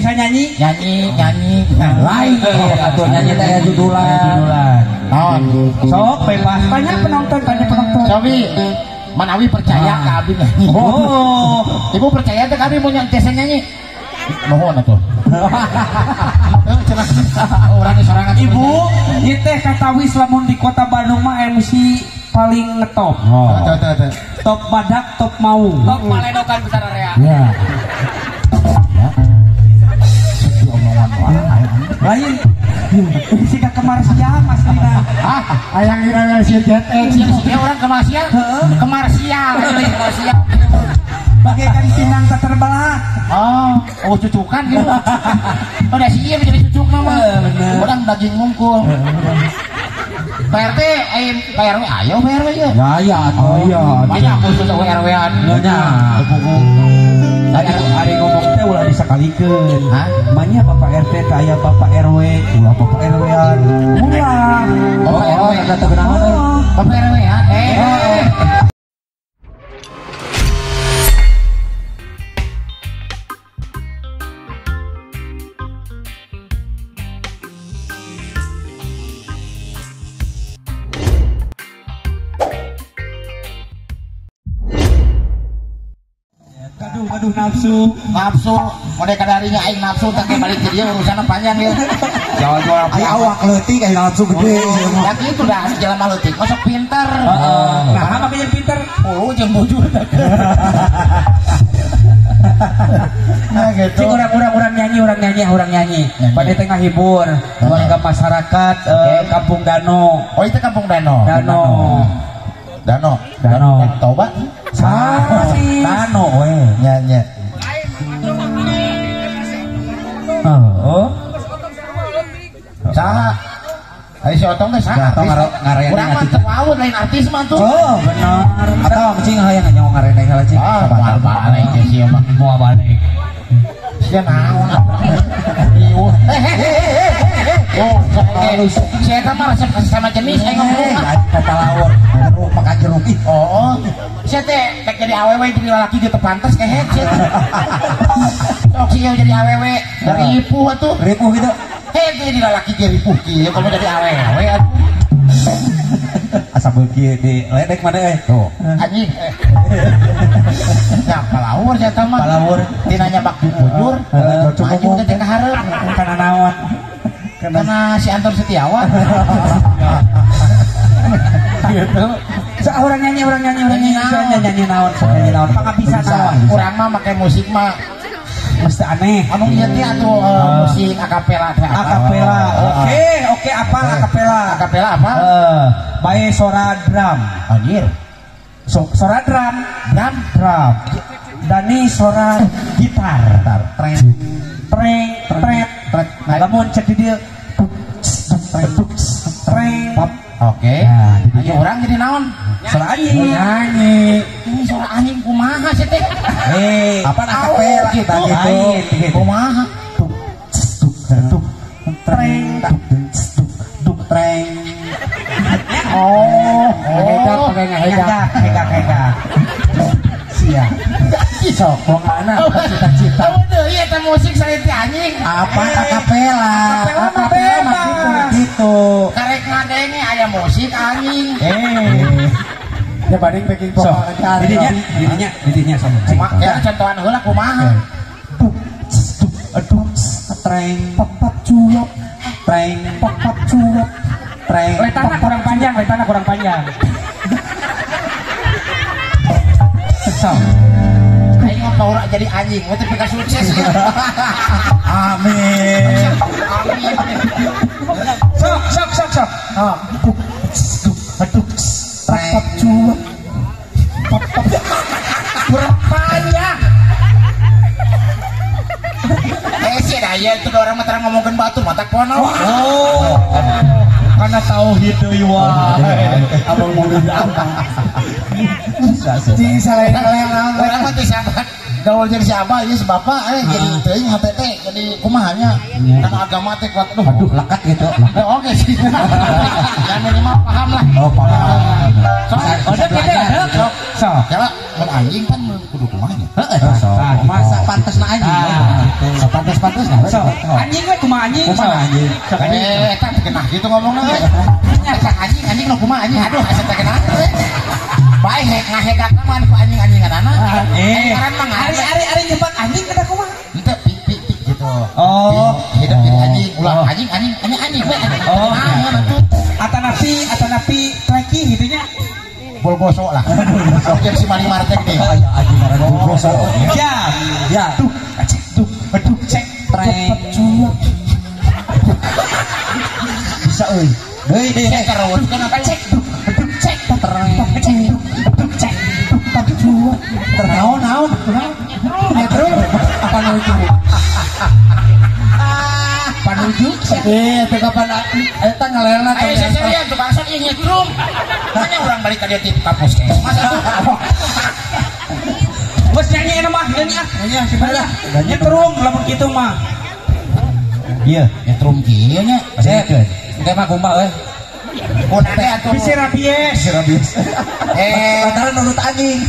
Bisa nyanyi? Nyanyi, nyanyi. Lain atuh nyanyi teh judulan. Naon? Sok bebas tanya penonton, tanya penonton. Cobi manawi percaya ka abdi nyanyi. Oh, ibu percaya teh ka abdi mau nyanyi nyanyi? Mohon atuh. Cenah urang sorangan. Ibu, ieu teh katawis lamun di kota Bandung mah MC paling ngetop. Oh. Top badak, top mau. Top paledokan besar area. Ya. Lain sika ke Marsial Mas Dina. Ah, ayang ira si ZX. Ya orang ke Marsial, ke Marsial, Marsial. Bagaikan pinang tak terbelah. Oh, oh cucukan gitu. Udah sih iya jadi cucuk nama. Orang daging ngungkul. Pak RT, Pak RW, ayo Pak RW ya. Ya ya, oh iya. Banyak khusus RW-an. Nya. Tadi hari ngomong teh ulah disakalikeun. Hah? Manya Bapak RT teh aya Bapak RW, ulah Bapak RW-an. Ulah. Bapak RW eta teh kunaon euy? Bapak RW ya. Aduh nafsu, nafsu, mode kadarinya aing nafsu tak balik ke dia urusannya panjang ya. Jawa-jawa awak leutik aing nafsu gede. Ya kitu dah jalan mah leutik, masuk pinter. Nah, apa yang pinter? Oh, jeung bujur. Nah gitu. Cik urang nyanyi, urang nyanyi, urang nyanyi. Pada tengah hibur warga masyarakat Kampung Dano. Oh, itu Kampung Dano. Dano. Dano, Dano, Toba, Dano, we, nyanyi. Oh, saha? Ayo si Otong teh saha? Urang mah teu wawuh lain artis mah tuh. Oh, benar. Atau cing hayang nyawa ngarene heula cing. Ah, moal balik sih mah. Moal balik. Sia naon atuh. Oh, si eta mah resep sama jenis aing ngomong. Kata lawon, jeruk makan jeruk. Oh, si teh tek jadi awewe jadi lalaki ge teu pantes kehet sia. Sok sia jadi awewe dari ripuh atuh. Ripuh gitu. Heh jadi lalaki ge ripuh kieu komo jadi awewe atuh. Asa beuki di ledek mana euy. Tuh, anjing. Ya palawur sia eta mah. Palawur tina nyabak bujur, maju teh ka hareup. Kana naon? Karena si Anton Setiawan. Gitu. So, orang nyanyi, orang nyanyi, orang nyanyi, nyanyi naon, nyanyi naon. Pangabisa naon. Urang mah make musik mah mesti aneh. Anu ieu teh atuh musik akapela teh. Akapela. Oke, oke apal akapela. Akapela apa? Bae sora drum. Anjir. Sora drum, drum, drum. Dani sora gitar. Treng, treng, treng. Nah, lamun cek di dia treng. Oke. Ayo orang jadi naon? Suara anjing. Nyanyi. Ini suara anjing kumaha sih teh? Apa akapela gitu? Kumaha? Tuk tuk treng tuk treng. Oh, oh, ngehegak, ngehegak. Sia. Sok anak cita-cita. Oh, iya teh musik saya teh anjing. Apa akapela? Akapela mah gitu. Karek ngadenge aya musik anjing. Ya banding backing vocal cari. Didinya, didinya, didinya sama. Kumaha ya contohan heula kumaha? Tuk tuk aduh treng pop pop cuap treng pop pop cuap treng. Letana kurang panjang, letana kurang panjang. Sok. Aing mah paura jadi anjing, we teh pika sukses. Amin. Amin. Sok sok sok sok. Tuk tuk aduh pop cuap pop pop kurang panjang. Sih dah ya itu orang mah terang ngomongkeun batur matak pono. Oh. Karena tauhid deui wae. Abang murid apa? Cing salah orang mah teh sahabat. Gaul jadi si abah ieu si bapak jadi teuing hate teh jadi kumaha nya kan agama teh kuat aduh lekat gitu. Oke sih. Ya minimal paham lah. Oh paham. Udah kita ada. So, kalau mun anjing kan kudu kumaha nya. Heeh. Masa pantasna anjing. Pantas-pantasna. Anjing we kumaha anjing. Kumaha anjing. Eta teh genah gitu ngomongna we. Nya anjing anjing nu kumaha anjing aduh asa teh genah. Bae ngahegak mah ku anjing-anjinganana. Ngaran mah ari nyebat anjing kada kumaha? Henteu pi pi gitu. Oh, hidup jadi anjing ulah anjing anjing anjing anjing we. Oh, atanapi treki gitu nya. Bolgoso lah. Jadi si Mari Martek nih. Anjing ngaran bolgoso. Ya, ya. Tuh, cek tuh, aduh cek trek. Bisa euy. Deui deui terus kan cek tuh, aduh cek trek. Cek tuh, aduh cek. Ternaon naon terus apa nuju? Panuju? Teu kapan eta ngalelna ayo seserian tukang son ieu nyetrum. Hanya urang balik ka dieu ti ka puskesmas atuh. Geus nyanyi eta mah, nyanyi ah. Nyanyi ah, nyetrum lamun kitu mah. Ieu, nyetrum kieu nya. Sieun. Engke mah kumaha euy? Kunane atuh. Bisi rabies. Bisi rabies. Lantaran nurut anjing.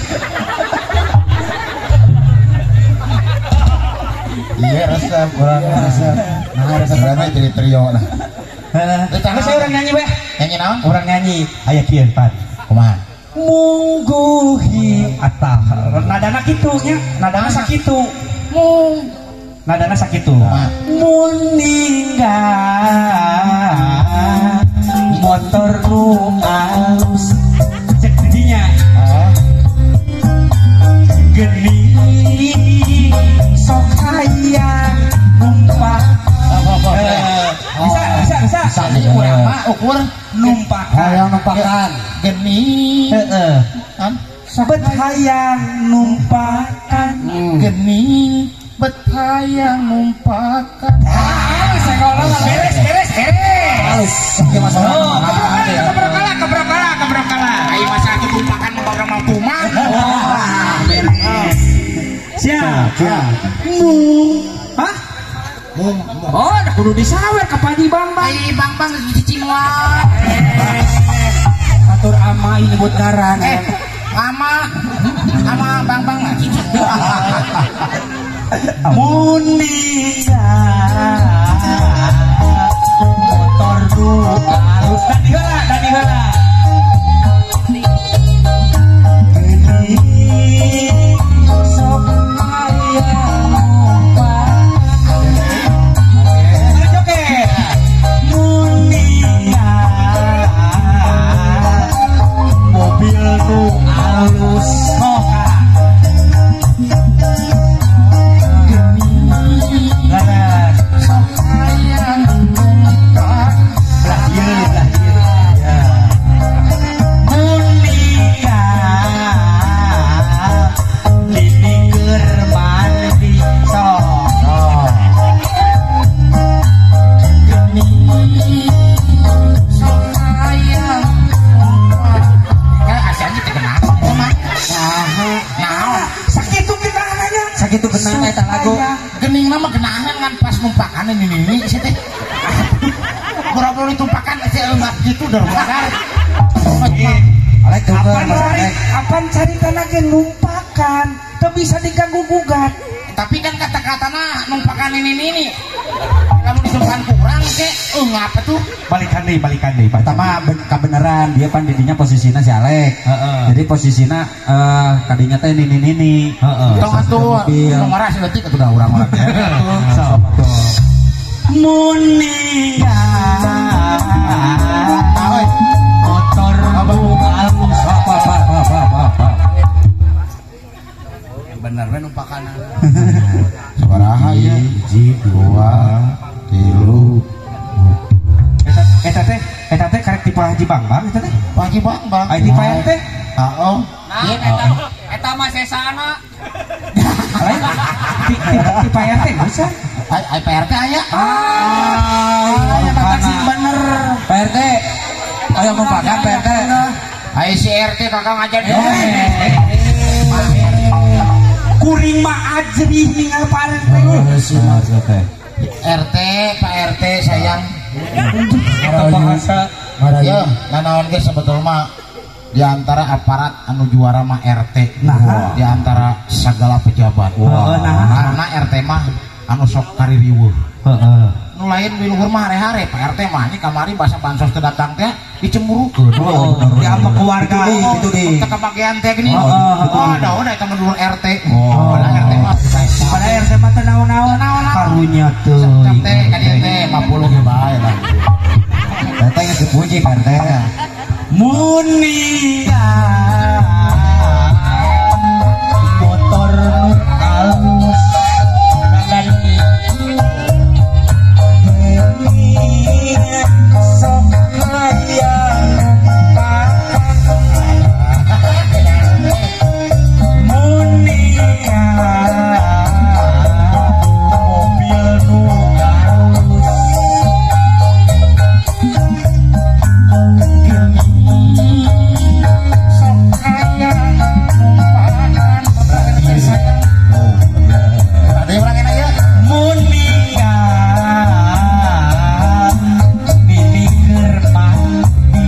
Iya resep, urang resep. Nah resep urang jadi trio lah. Heeh. Saya urang nyanyi weh. Nyanyi naon? Urang nyanyi aya kieu pan. Kumaha? Mungguhi atah. Nadana kitu nya, nadana sakitu. Mung nadana sakitu. Mun ninggal motor nu alus cek didinya. Geni sok hayang numpak. Bisa bisa. Urang mah ukur numpakan. Hayang numpakan. Geni. Heeh. Kan bet hayang numpakan. Geni bet hayang numpakan. Beres beres beres. Oke masalah. Kebrokala. Ai masa atuh tumpakan mah urang mau tuman. Beres. Siap. Mung. Hah? Mung. Oh, dah kudu disawer ka Pak Haji Bang-Bang. Ai Bang-Bang cicing wae. Atur ama ini nyebut ngaran. Ama ama Bang-Bang mah cicing. Muninggal motor nu alus dadi heula, dadi heula. Sok hayang numpak. Joget. Muninggal mobil nu alus soka. Laras. Sok hayang numpak. Belah dieu, belah dieu. Ya. Muninggal nini keur mandi sok. Geni sok hayang numpak. Kayak asanya teh kenapa eta mah? Naon? Sakitu genahannya. Sakitu genah eta lagu. Gening mah genahan kan pas numpakan ini sih teh. Pura-pura ditumpakan sih enggak gitu dah bakar. Alek Apan cari tanah ge numpakan, teu bisa diganggu gugat. Tapi kan kata-katana numpakan ini. Lamun ditumpakan kurang ke ngapa tuh? Balikan deui. Pertama kebenaran dia pan didinya posisinya si Alek. Jadi posisinya kadinya teh nini. Heeh. Tong atuh tong waras leutik atuh dah urang-urang. Sok. Muninggal motor nu alus. Apa. Bener we numpakan. Sabaraha ieu? 1 2 3. Eta teh karek ti Pak Haji Bang-Bang eta teh. Pak Haji Bang-Bang. Ai ti Pak RT. Heeh. Nah, eta mah sesana. Lain ti Pak RT bisa. Ai Pak RT aya. Ah, eta sing bener. Pak RT. Ayo numpakan Pak RT. Ai si RT kakak ngajar. Kuring mah ajrih ninggal Pak RT. Heeh, si RT. RT, Pak RT sayang. Eta bahasa. Ya, nanaon ge sebetulna mah di antara aparat anu juara mah RT. Nah. Di antara segala pejabat. Karena RT mah anu sok kaririweuh. Heeh. Nu lain di luhur mah hare-hare, Pak RT mah ini kamari bahasa bansos teu datang teh dicemburukeun. Di apa keluarga itu di. Teu kabagean teh gini. Oh, da udah eta mah dulur RT. Padahal RT mah Padahal RT mah teu naon-naon. Karunya teuing. Teh ka dieu teh 50 ge bae lah. RT geus dipuji Pak RT. Munia motor nu alus dan sok hayang Munia mobil nu alus sok hayang numpakan Tadi urang enak ya. Munia nini keur mandi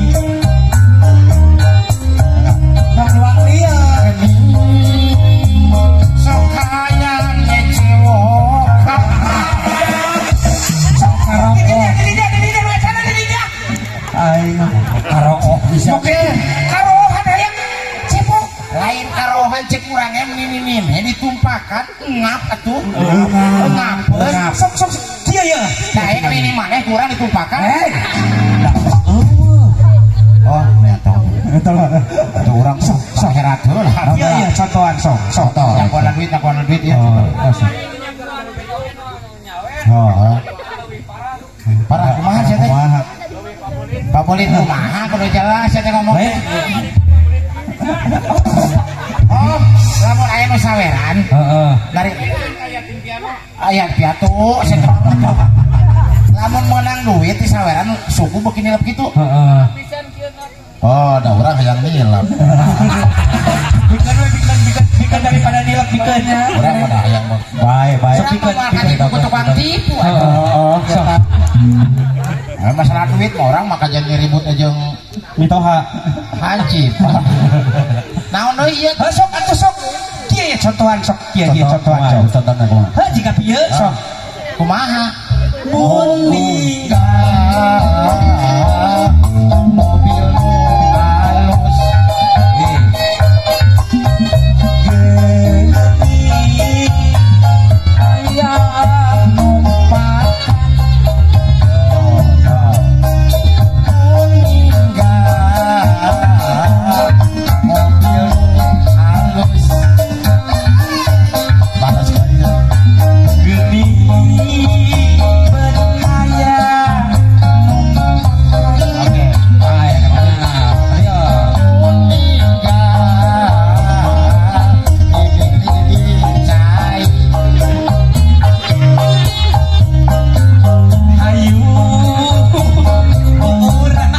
Sok hayang ngecewokan. Aing karook bisa. Oke, karohan hayang cebok. Lain karohan cek urang em nini ditumpakan ngap atuh. Ngap. Sok sok kieu ya. Nah, ini nini maneh kurang ditumpakan. Oh, eta. Eta urang sok sok herat heula. Iya iya contohan sok sok. Jagoan duit ya. Oh. Parah kumaha sia teh? Pak Polin kumaha kudu jelas sia teh ngomong. Oh, lamun aya nu saweran. Heeh. Dari aya piatu sia teh. Lamun meunang duit di saweran suku beuki nilep kitu. Heeh. Oh, da urang hayang nilep. Bikeun we bikeun daripada nilep bikeunnya. Urang mah da hayang mah. Bae bae. Urang mah kan ku tukang tipu atuh. Heeh, sok. Nah, masalah duit mah orang maka jadi ribut aja jeung mitoha hancip. Naon deui ieu? Heuh sok atuh sok. Kieu ya contohan sok kieu kieu contohan sok. Contohna kumaha? Heuh jika pieu sok. Kumaha? Munia mobil nu alus geuning hayang numpakan meninggal mobil nu alus Balas kali. Geuning berhayang Oke, Bae. Ayo. meninggal cai hayu urang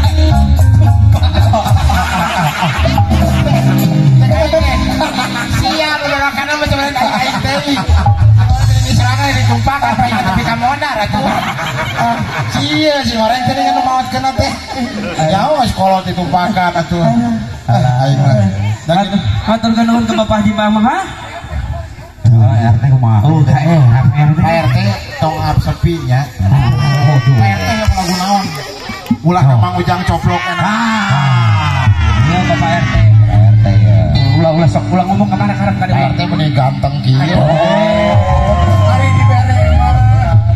siap udah kana mah cuman aing teh. Ini serangan ditumpakan apa yang tapi ka modar atuh. Sia si orang teh nu maotkeun teh. Jauh sekolah ditumpakan atuh. Aing mah. Hatur nuhun ke Bapak Haji Mama ha? Oh, RT kumaha? Oh, RT. Pak RT tong ap sepi nya. Pak RT yang lagu naon? Ulah ka Mang Ujang coplok enak. Iya Bapak RT. RT ya. Ulah ulah sok ulah ngomong ka mana karep ka Pak RT meni ganteng kieu. Ari dibere mah.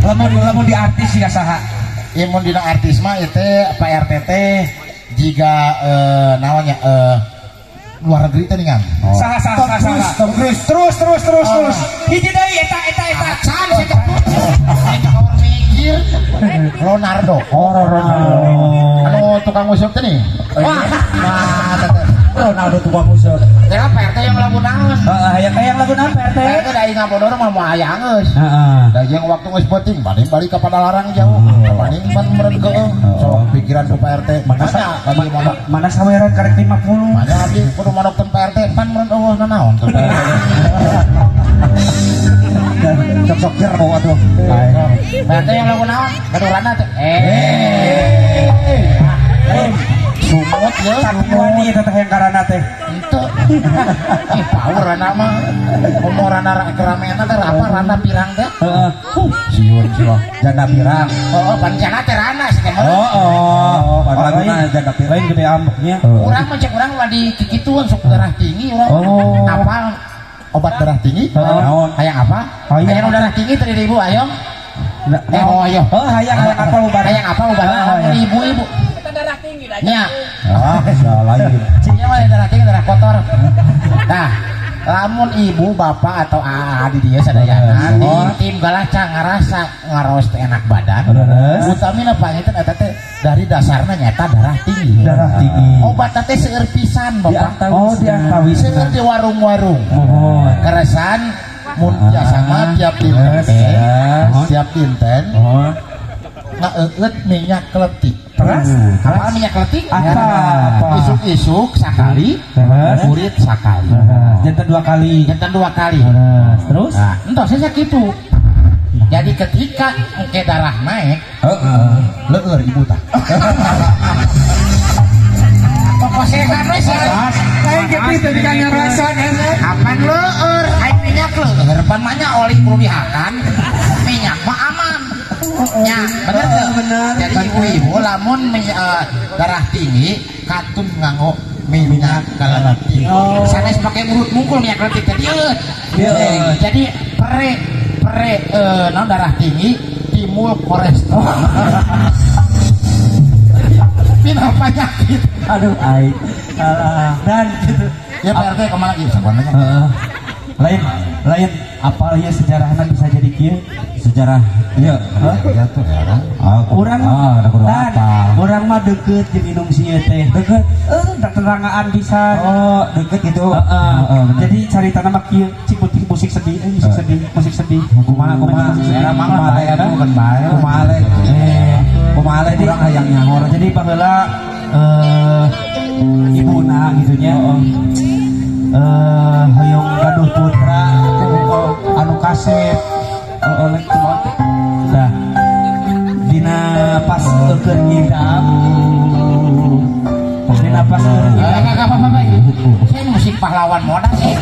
Lamun lamun di artis siga saha? Ieu mun dina artis mah ieu teh Pak RT teh jiga naonnya luar negeri teh ningan. Saha saha saha saha. Tom Cruise. Terus terus terus terus. Hiji deui eta eta eta. Acan sih teh. Aing mikir Leonardo. Oh, Ronaldo. Anu tukang musuk teh nih. Wah, nah teh. Ronaldo tukang musuk. Ya Pak RT yang lagu naon? Heeh, hayang lagu naon Pak RT? Pak RT da aing ngabodor mah moal aya geus. Heeh. Da jeung waktu geus penting paling balik ka Padalarang jauh. Paling pan meureun keung. Sok pikiran ku Pak RT. Mana Mana mana Mana saweran karek 50. Mana abdi kudu manok teu Pak RT pan meureun eueuh nanaon teu Pak RT. Sok-sok jero atuh. Berarti yang lagu naon? Gaduh rana teh. Sumut ya, tapi wani eta teh yang karana teh. Henteu. Power rana mah. Komo rana keramena teh apa rana pirang teh? Heeh. Siun siun. Janda pirang. Heeh, pancana teh rana sih teh. Oh, laguna janda pirang. Lain gede ambeknya. Urang mah cek urang mah di kikituan sok darah tinggi urang. Apa obat darah tinggi? Hayang apa? Hayang darah tinggi tadi ibu ayong. Oh, hayang hayang apa obat? Hayang apa obat? Ibu-ibu. Darah tinggi dah. Nya. Ah, lain. Cingnya mah darah tinggi darah kotor. Nah, lamun ibu, bapak atau aa di dieu sadayana di tim galaca ngarasa ngaros teh enak badan. Utamina panginten eta teh dari dasarna nyata darah tinggi. Darah tinggi. Obat teh seueur pisan, Bapak. Oh, diantawis. Seueur di warung-warung. Mohon. Keresan mun biasa mah tiap dinten. Tiap dinten. Ngaeueut minyak kletik. Terus? Apa minyak kletik? Apa? Isuk-isuk sakali, murid sakali. Jantan dua kali. Jantan dua kali. Terus? Nah, entos saya gitu. Jadi ketika engke darah naik, leueur ibu tah. Pokok sehat we sih. Lain gitu tadi kan ngarasa Kapan leueur? Ai minyak leueur pan mah nya oli kudu dihakan. Minyak mah aman. Ya, bener tuh. Jadi ibu-ibu lamun darah tinggi katun nganggo minyak kletik. Sanes pakai urut mungkul minyak kletik tadi. Jadi pre naon darah tinggi timbul kolesterol. Pina penyakit. Aduh aing. Dan gitu. Ya Pak RT kemana ieu sakuannya? Lain lain apa ya sejarahna bisa jadi kieu? Sejarah iya ya tuh ya urang dan urang mah deket jeung indung si ieu teh deket terangaan pisan. Oh deket gitu. Jadi caritana mah kieu cik musik sedih musik sedih musik sedih kumaha kumaha era mah bae atuh kan bae kumaha le kumaha le urang hayang nyahor. Jadi baheula ibuna gitu nya hoyong gaduh putra anu kasep oleh kumaha teh. Nah, dina pas keur ngidam dina pas keur ngidam apa saya musik pahlawan moda sih.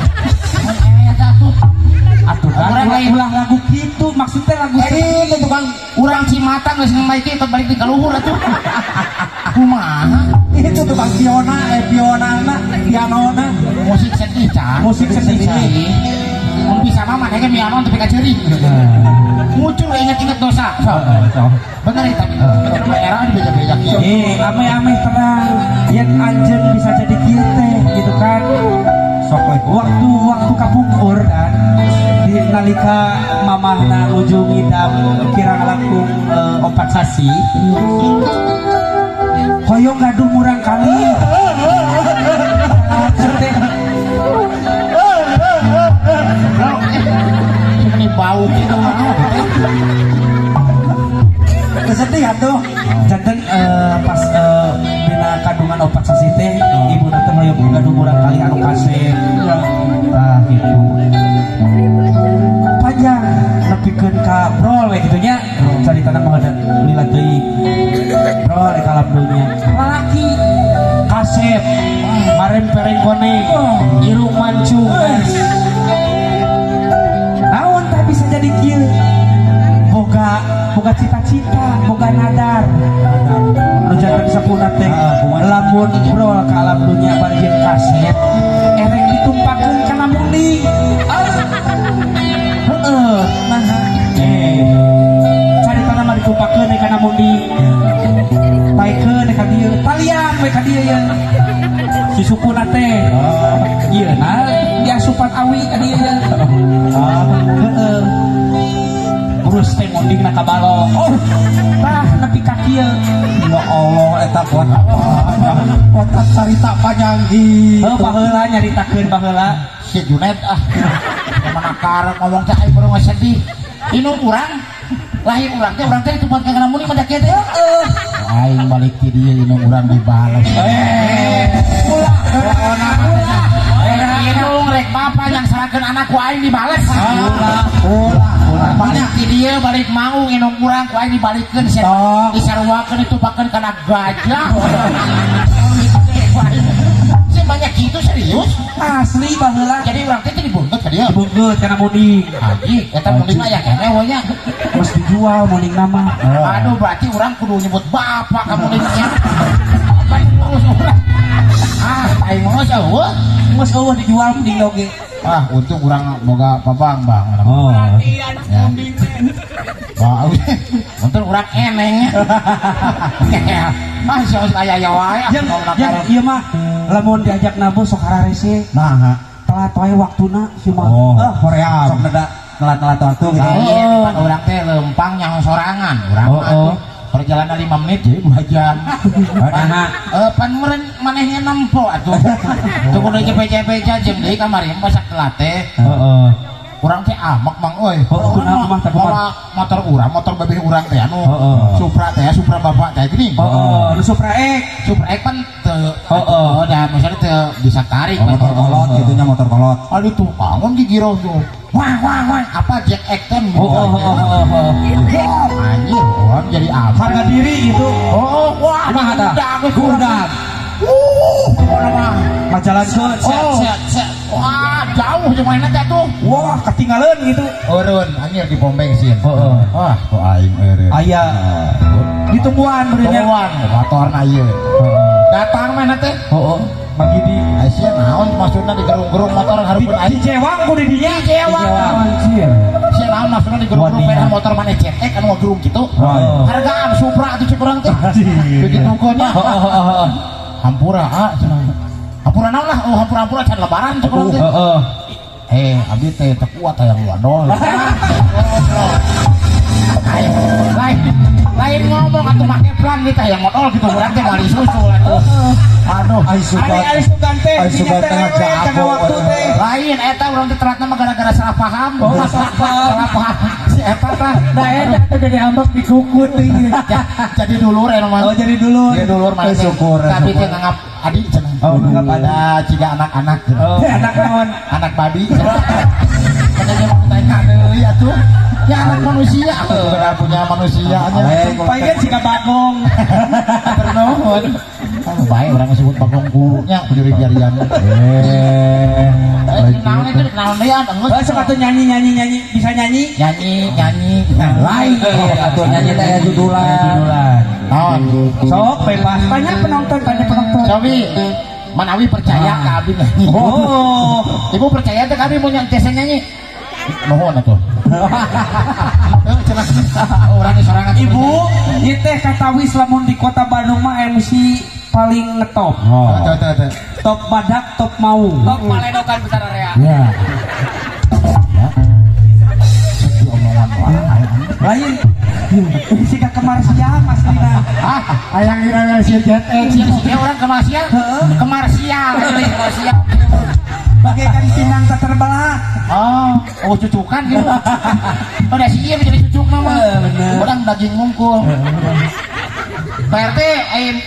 Atuh kan ulah lagu kitu maksudnya lagu itu tukang urang Cimata geus ngemaiki tot balik di kaluhur atuh. Kumaha? Itu tukang piona pionana pianona musik sedih cah. Musik sedih. Mun bisa mah manehna piano tapi ka ceuri. Muncul inget-inget dosa. Bener ya tapi bener mah era dibejak-bejak kieu. Ame-ame terang yen anjeun bisa jadi kieu teh gitu kan. Sok waktu kapungkur dan di nalika mamahna nuju ngidam kirang langkung 4 sasi hoyong gaduh murang kali. Ini bau gitu. Kesedih atuh. Janten pas dina kandungan 4 sasi teh ibu teh hoyong gaduh murang kali anu kasep. Tah gitu. Panjang nepikeun ka brol we kitu nya. Caritana mah da lila teuing. Brol ka alam dunya. Lalaki kasep marem-pereng koneng, irung mancung. Naon tah bisa jadi kieu? Boga cita-cita, boga nadar. Nu janten sampurna teh lamun brol ka alam dunya bari jeung kasep, erek ditumpakeun kana munding. Heeh, nah caritana mah ditumpakeun kana munding. Paekeun ka dieu, talian we ka dieu ye. Si sukuna teh. Ieu na diasupan awi ka dieu ye. Heeh. Terus teh mundingna ka balong. Oh, tah nepi ka kieu. Ya Allah eta kuat apa? Kuat carita panjang gitu. Heuh baheula nyaritakeun baheula si Junet ah. Mana karep ngomong teh aing baru sedih. Inung urang lahir urang teh itu buat kana munding mah kieu teh. Heeh. Aing balik ti dieu inung urang dibales. Ulah ulah. Inung rek bapa yang salahkeun anak ku aing dibales. Ulah ulah. Balik ti dieu balik mau nginum urang ku aing dibalikeun disaruakeun ditumpakeun kana gajah. Si banyak gitu serius? Asli baheula. Jadi urang teh dibuntut ka dieu. Dibuntut kana munding. Anjing, eta munding mah aya keneh we nya. Geus dijual munding nama. Aduh berarti urang kudu nyebut bapak ka mundingnya. Apa ngurus urang? Ah, aing mah eueuh. Geus eueuh dijual munding oge. Ah, untung urang boga babang bang. Oh. Ya. Wah, untung urang eneng. Ah, sia aya wae. Jeung ieu mah lamun diajak nabu sok hararese. Nah, telat wae waktuna si mah. Oh, Korea. Sok neda telat-telat waktu gitu. Lain, urang teh lempang nyaho sorangan. Urang mah perjalanan 5 menit jadi 2 jam. Nah, pan meureun manehnya nempo atuh. Teu kudu cepet-cepet jeung deui kamari masak telat teh. Heeh. Urang teh amek mang euy. Heeh, kunaon mah teh motor urang, motor babeh urang teh anu Supra teh, Supra bapak teh gini. Heeh, nu Supra X. Supra X pan teu heeh, da maksudnya teu bisa tarik motor kolot gitu nya motor kolot. Aduh tuh bangun gigiro tuh. Wah wah wah, apa Jack Acton? Oh, anjir, orang jadi apa? Harga diri gitu. Oh, wah, udah, udah. Majalan set, wah, jauh cuma enak tuh. Wah, ketinggalan gitu. Eureun, anjir di pom bensin. Wah, kok aing eureun. Aya. Ditungguan beureunya. Tungguan, motorna ieu. Datang mana teh? Heeh. Bagi di Aisyah naon maksudna digerung-gerung motor hareupeun aing. Dicewang ku di dinya. Dicewang. Anjir. Sia naon maksudna digerung-gerung peda motor maneh cetek anu ngagerung kitu. Hargaan Supra atuh cek urang teh. Begitu nya. Heeh. Hampura ah cenah. Hampura naon lah, oh hampura-hampura can lebaran cek urang teh. Heeh. Eh, abdi teh teu kuat hayang wadol. Lain lain ngomong atuh make plan kita hayang modol gitu urang teh moal disusul atuh. Aduh, ai sugan teh jago teh. Lain eta urang teh telatna mah gara-gara salah paham. Oh, salah paham. Si eta tah da eta teh gede ambek dikukut teh. Jadi dulur eta mah. Oh, jadi dulur. Jadi dulur mah. Syukur. Tapi teh nganggap adi cenah. Oh, nganggap ada ciga anak-anak. Oh, anak naon? Anak babi. Katanya mau tanya deui atuh. Ya anak manusia, aku juga punya manusia. Palingan siga bagong. Ternuhun. Baik orang sebut bagong gurunya jari-jarian. Naon itu naon deui atuh. Sok atuh nyanyi nyanyi nyanyi, bisa nyanyi? Nyanyi nyanyi. Lain atuh nyanyi teh judulan. Naon? Sok bebas tanya penonton, tanya penonton. Cobi Manawi percaya ka abi nyanyi. Oh, Ibu percaya teh kami mau nyanyi nyanyi. Nuhun atuh. Orang sorangan Ibu, ieu teh katawis lamun di kota Bandung mah MC paling ngetop. Oh. Top badak, top mau. Top paledokan besar area. Ya. Ya. Sedih omongan wae. Lain. Sika ke Marsia maksudna. Ah, hayang ira si ZX. Ya orang ke Marsia? Ke Marsia, Marsia. Bagaikan pinang tak terbelah. Oh, oh cucukan gitu. Udah sih menjadi cucuk mah. Bener. Orang daging ngungkul. Pak RT,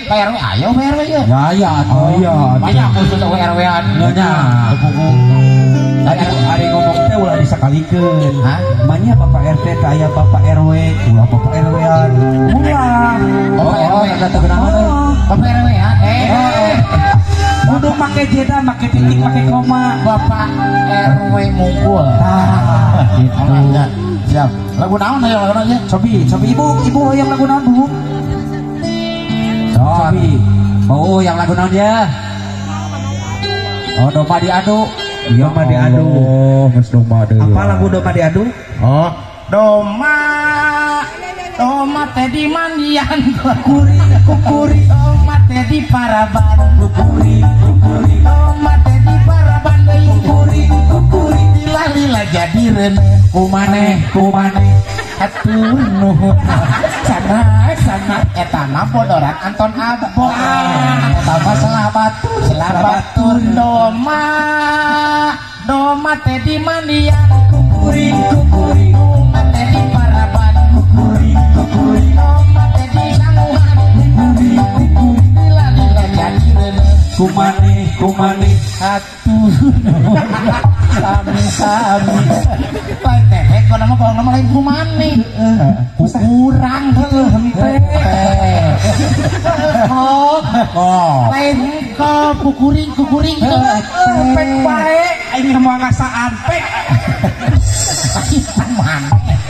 Pak RW, ayo Pak RW ya. Ya ya, oh iya. Banyak khusus RW-an. Nya. Tadi hari ngomong teh ulah disakalikeun. Hah? Manya Bapak RT teh aya Bapak RW, ulah Bapak RW-an. Ulah. Bapak RW ada teu geunah teh. Bapak RW ya. Kudu make jeda, make titik, make koma. Bapak RW mungkul. Tah, gitu. Siap. Lagu naon aya lagu naon ya? Cobi, cobi ibu, ibu hayang lagu naon, Bu? Cobi. Oh, yang lagu naon ya? Oh, domba diadu. Domba diadu. Oh, geus domba deui. Apa lagu domba diadu? Oh, domba. Domba teh di mandian kukuri, kukuri. Domba teh di paraban kukuri, kukuri. Domba teh di paraban deui kukuri, kukuri. Lila-lila jadi reuneuh kumaneh, kumaneh. Hatur nuhun. Sana sana eta mah bodoran Anton Abo. Eta mah selabatur, selabatur doma. Doma teh di mandian kukuri, kukuri. Doma teh di paraban kukuri, kukuri. Doma teh di sanguhan kukuri, kukuri. Lila-lila jadi reuneuh kumaneh, kumaneh. Hatur nuhun. Sami-sami. Lain teh, kau nama kau nama lain Kop. Lain kop kukuring kukuring gitu. Pek bae aing moal ngasaan pek. Kumaneh.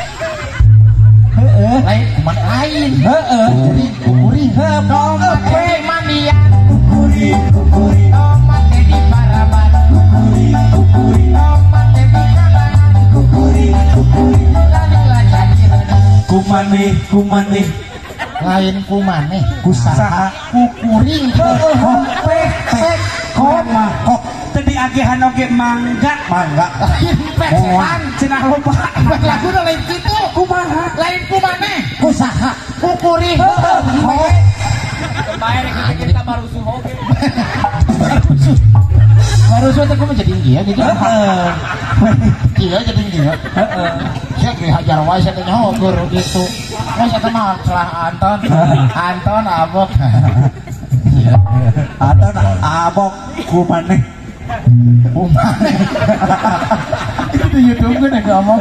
Heeh. Lain kuman lain. Heeh. Jadi kukuring. Heeh, pek mandian kukuring kukuring. Tomat di paraban kukuring kukuring. Tomat di kalangan kukuring kukuring. Kumaneh kumaneh. Lain kumaneh kusaha kukuring. Pek pek kop kop teu diagehan oge mangga mangga. Lain pek setan cenah loba. Laguna lain kitu. Kumaha? Lain kumaneh kusaha kukuring. Bae rek kita barusuh oge. Barusuh. Barusuh teh kumaha jadi ieu gitu. Heeh. Iya jadi ieu. Heeh. Sia dihajar wae sia teh nyaho keur gitu. Wah sia teh mah celah Anton. Anton abok. Anton abok kumaneh. Kumaneh. Itu di YouTube gue nih ngomong.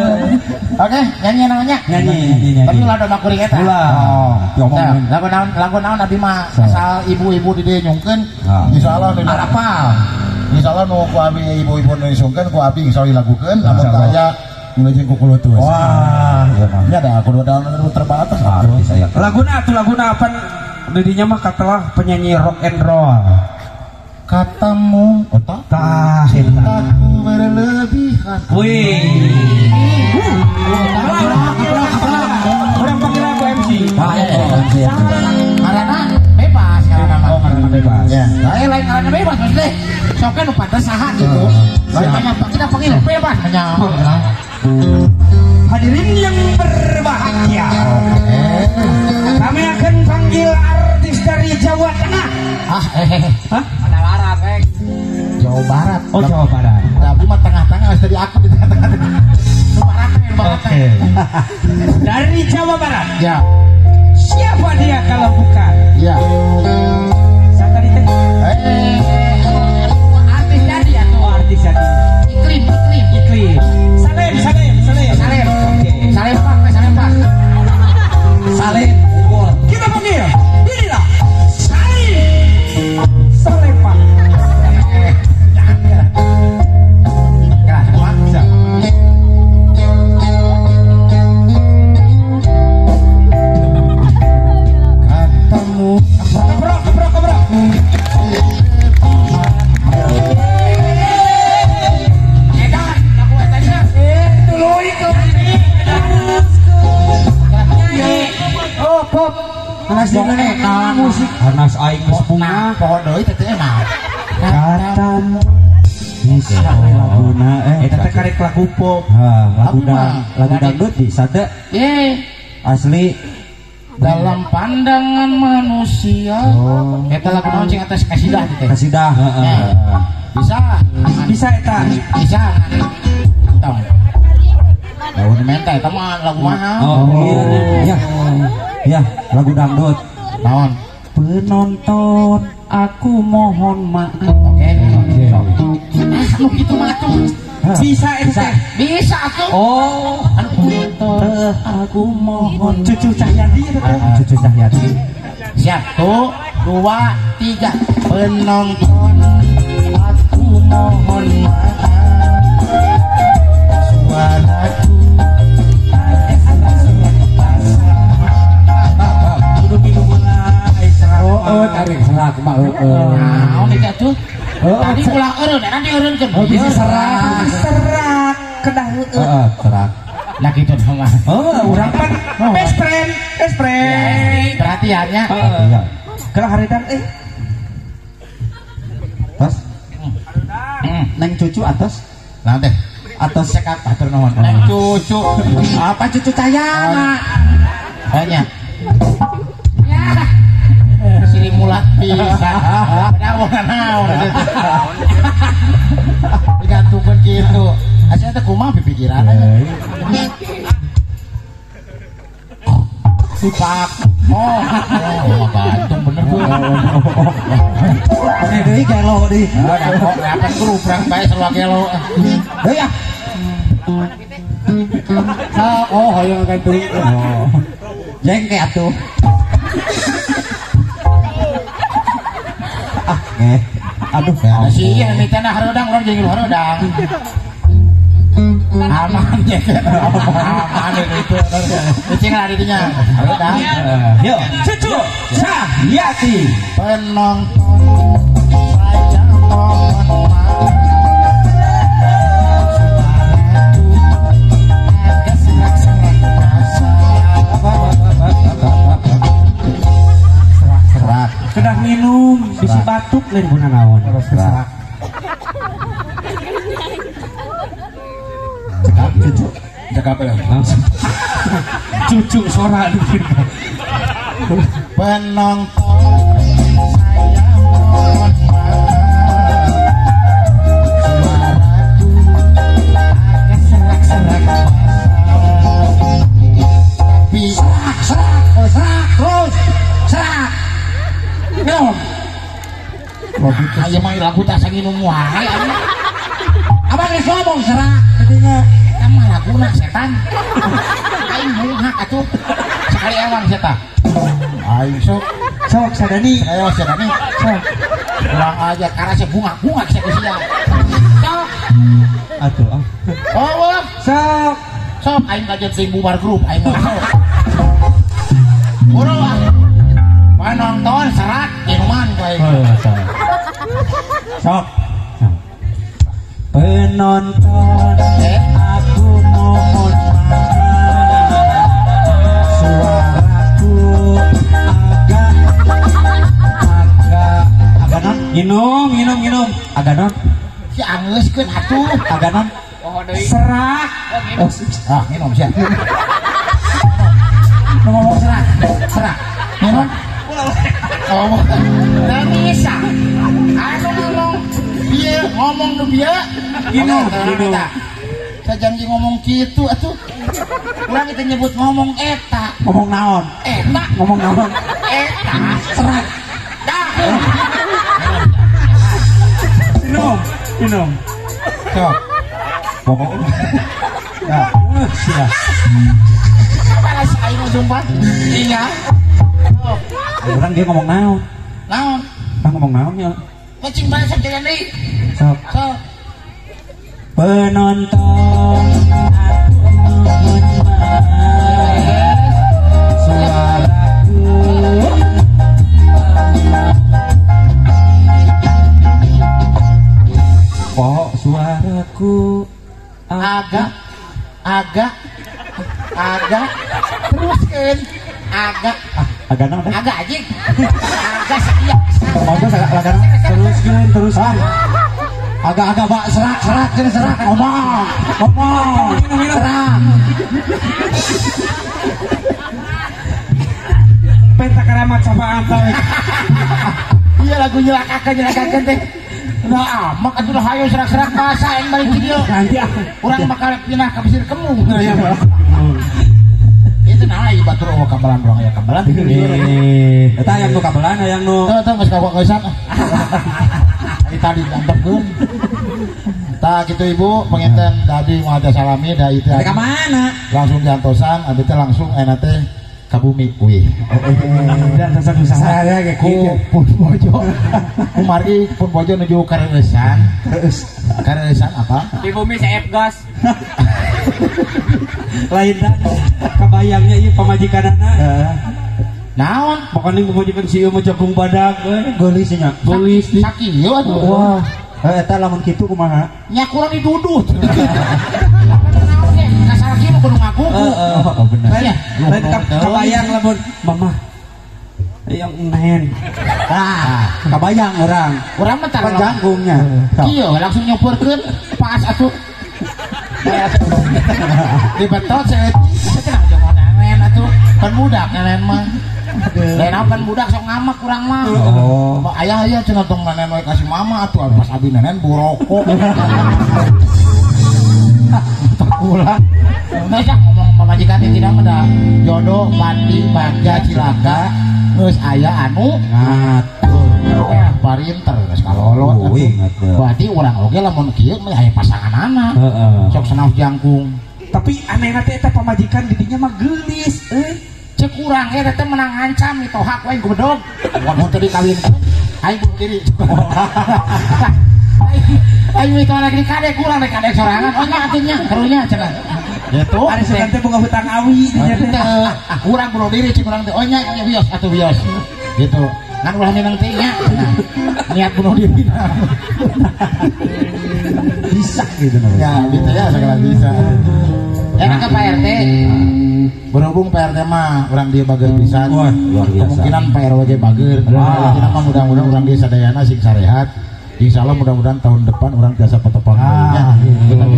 Oke, nyanyi namanya. Nyanyi. Tapi ulah doma kuring eta. Ulah. Oh. Lagu naon abi mah asal ibu-ibu di dieu nyungkeun. Insyaallah arapal. Insyaallah nu ku abi ibu-ibu nu nyungkeun ku abi insyaallah dilagukeun lamun teu aya mulai ku kulutus. Wah, ieu mah. Nya da kudu da terbatas. Laguna atuh laguna apa didinya mah katelah penyanyi rock and roll. Katamu otak tah cintaku berlebihan. Wih. Orang panggil aku MC. Karena bebas karena oh karena bebas. Ya. Lain karena bebas maksudnya. Sok kan nu pantes saha gitu. Lain kita panggil bebas nya. Hadirin yang berbahagia. Kami akan panggil artis dari Jawa Tengah. Ah, Hah? Padalarang, rek. Jawa Barat. Oh, Jawa Barat. Tapi mah tengah-tengah harus dari aku di tengah-tengah. Barat, barat. Oke. Dari Jawa Barat. Ya. Siapa dia kalau bukan? Ya. Saya tadi teh. Artis jadi atau artis jadi. Iklim, iklim, iklim. Salim, Salim, Salim. Salim. Oke. Salim Pak, Salim Pak. Salim. Unggul. Kita panggil. Inilah Salim. Salim Pak. Katamu. Kebrok, kebrok, kebrok. Edan, aku etanya. Tuluy ke Oh, pop. Anas musik. Anas aing geus bunga. Pohon deui teh teh mah. Katamu bisa laguna eta teh karek lagu pop. Hah, lagu dangdut bisa teh. Asli dalam pandangan manusia. Eta lagu naon cing atas kasidah teh. Kasidah, heeh. Bisa. Bisa eta. Bisa. Tong. Lagu menta eta mah lagu mahal. Oh, iya. Ya, lagu dangdut. Naon? Penonton, aku mohon maaf. Oke. Anu kitu mah atuh. Bisa eta. Bisa atuh. Oh, anu penonton, aku mohon. Cucu Cahyadi eta teh. Cucu Cahyadi. Siap, 1, 2, 3. Penonton, aku mohon maaf. Suaraku Oh, tarik serak mah heeh. Naon eta tuh? Tadi ulah eureun, nanti eureunkeun. Oh, bisa serak. Serak kedah heueuh. Heeh, serak. Lah kitu mah. Oh, urang pan best friend, best friend. Perhatiannya. Heeh. Geura haredan euy. Tos. Neng cucu atos? Naon teh? Atos cekap hatur nuhun. Neng cucu. Apa cucu Cahyana? Banyak. Ya. Siri mulat bisa. Naon naon. Digantungkeun kitu. Asal teh kumaha pipikiran aja. Si Pak. Oh, oh, gantung bener bu. Ini deui gelo deui. Apa guru perang bae sarua gelo. Deui ah. Oh, hoyong gantung. Oh. Jengke atuh. Oke. Aduh. Si ieu mitana hareudang urang jeung hareudang. Aman ya. Aman itu. Cicing lah didinya. Hareudang. Yo, Cucu Cahyati. Penonton saya mohon maaf. Kedah minum, bisi batuk lain guna naon. Serak. Cekap cucu. Cekap ya. Langsung. Cucu sora dikit. Penonton saya mohon maaf. Suaraku agak serak-serak basah. Tapi serak, serak, serak, terus serak. Minum. Ayo mah lagu tak sanginum wae. Abang geus ngomong serak katanya. Eta mah laguna setan. Aing munghak atuh. Sekali ewang seta. Aing sok sok sadani. Ayo sadani. Sok. Kurang aja karena saya bungak-bungak saya kusia. Sok. Atuh ah. Oh, sok. Sok aing kajet sing bubar grup aing mah sok. Buru ah. Penonton serak minuman kowe. Sok. Penonton aku mohon maaf. Suaraku agak agak agak non minum minum minum agak non si angeuskeun atuh agak non serak. Oh, ah minum sia. Ngomong serak serak minum. Oh, teu bisa. Anu ngomong bieu, ngomong nu bieu. Minum, minum. Saya janji ngomong kitu atuh. Urang teh nyebut ngomong eta. Ngomong naon? Eta. Ngomong naon? Eta serak. Dah. Minum, minum. Sok. Pokoknya. Nah, sia. Balas aing sumpah. Iya. Orang dia ngomong naon? Naon? Bang ngomong naon ya? Kucing balas jalan deui. Sok. Sok. Penonton aku mohon maaf. Suaraku kok suaraku agak agak agak teruskeun agak agak naon? Agak anjing. Agak sekian. Agak agak teruskeun teruskeun. Agak-agak bak serak serak jadi serak ngomong ngomong serak. Penta keramat sama anta. Iya lagu nyelakakeun nyelakakeun teh. Nah amak atuh hayo serak-serak bahasa aing balik dieu. Nanti urang bakal pindah ka Pasir Kemung. Itu nah ieu batur eueuh kabelan urang aya kabelan. Eta aya nu kabelan aya nu. Teu teu geus kagok-geusan. Tadi diantepkeun. Tah kitu Ibu, penginten tadi mau ada salami da itu. Ka mana? Langsung diantosan, abdi teh langsung ayeuna teh ka bumi kuih. Diantosan usaha. Saya ge ku pun bojo. Kumargi pun bojo nuju kareueusan. Kareus. Kareueusan apa? Di bumi seep gas. Lain dah kabayangnya ieu pamajikanana. Heeh. Naon? Pokoknya pamajikan si ieu mah jagung badak we. Geulis nya. Geulis di. Sakieu atuh. Wah, eta lamun kitu kumaha? Nya kurang diduduh. Naon ge? Kasar kieu mah kudu ngaku. Heeh, oh bener. Lain kabayang lamun mamah yang nen. Ah, kabayang urang. Urang mah tara jangkungnya. Kieu langsung nyoporkeun pas atuh. Dibetot saeutik cenah nenen atuh. Pan budak nenen mah. Lain pan budak sok ngamak kurang mah. Oh. Ayah ayah cenah tong nenen we kasih mama atuh pas abi nenen buroko. Ulah. Nah, ngomong pamajikan teh tidak mah jodoh pati bagja cilaka geus aya anu ngatur. Parinter geus kalolot. Berarti urang oge lamun kieu mah aya pasanganana. Heeh. Sok senaos jangkung. Tapi anehna teh eta pamajikan didinya mah geulis euy. Cek urang eta teh menang ngancam mitohak we aing gubedog. Mun teu dikawinkeun aing bunuh diri. Aing mitoha lagi kadek urang rek kadek sorangan. Oh nya atuh nya karunya cenah. Gitu. Ari sugan teh boga hutang awi dinya teh. Urang bunuh diri cek urang teh. Oh nya nya wios atuh wios. Gitu. Ngan ulah minang teh nya. Niat bunuh diri. Bisa gitu namanya. Ya, gitu ya segala bisa. Enak ke Pak RT. Berhubung Pak RT mah urang dia bager pisan. Kemungkinan Pak RW ge bager. Kemungkinan mah mudah-mudahan urang dia sadayana sing sarehat. Insya Allah mudah-mudahan tahun depan orang biasa petepang nya. Tetapi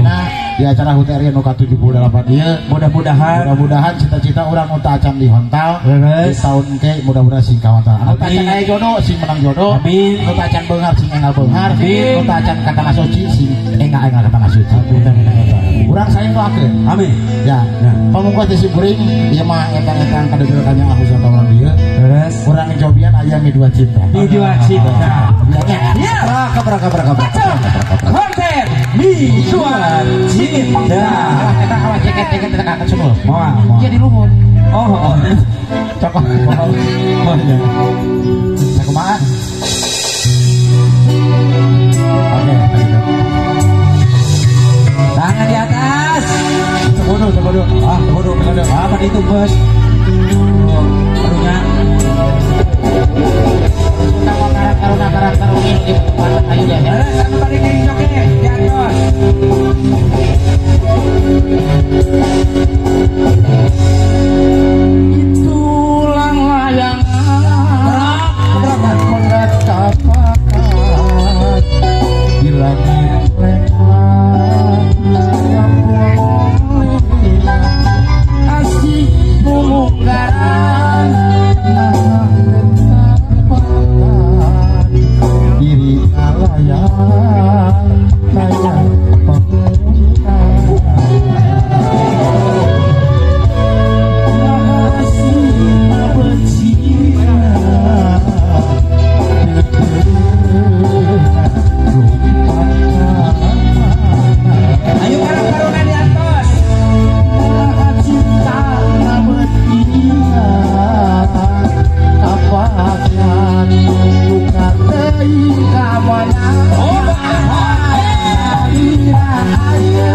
di acara HUT RI nu ka-78 ieu mudah-mudahan cita-cita urang nu teu acan dihontal di tahun ke mudah-mudahan sing kawontal. Anu teu acan aya jodoh sing menang jodoh. Anu teu acan beunghar sing enggal beunghar. Anu teu acan ka tanah suci sing enggal-enggal ka tanah suci. Urang saing doakeun. Amin. Ya. Pamungkas di kuring ieu mah etang-etang kadeukeul ka nyaah khususna urang dieu. Urang jobian aya mi dua cinta. Mi dua cinta. Ya. Kabra. Konten Mi Dua Cinta. Eta awas jaket-jaket eta ka sumur. Moal. Ieu di luhur. Oh. Cokot. Oh iya. Sakumaha? Oke, tangan di atas. Tebodo. Ah, tebodo. Apa itu, Bos? Karunya. Karuna karakter ini di ayo deh. Anu bari deui joget di atas. Itulang layangan mengat kapakan di langit lenglang asih munggaran diri alayang layang ayo karung-karungan di atas. Cinta kapakan luka teuing ka mana. Ayo.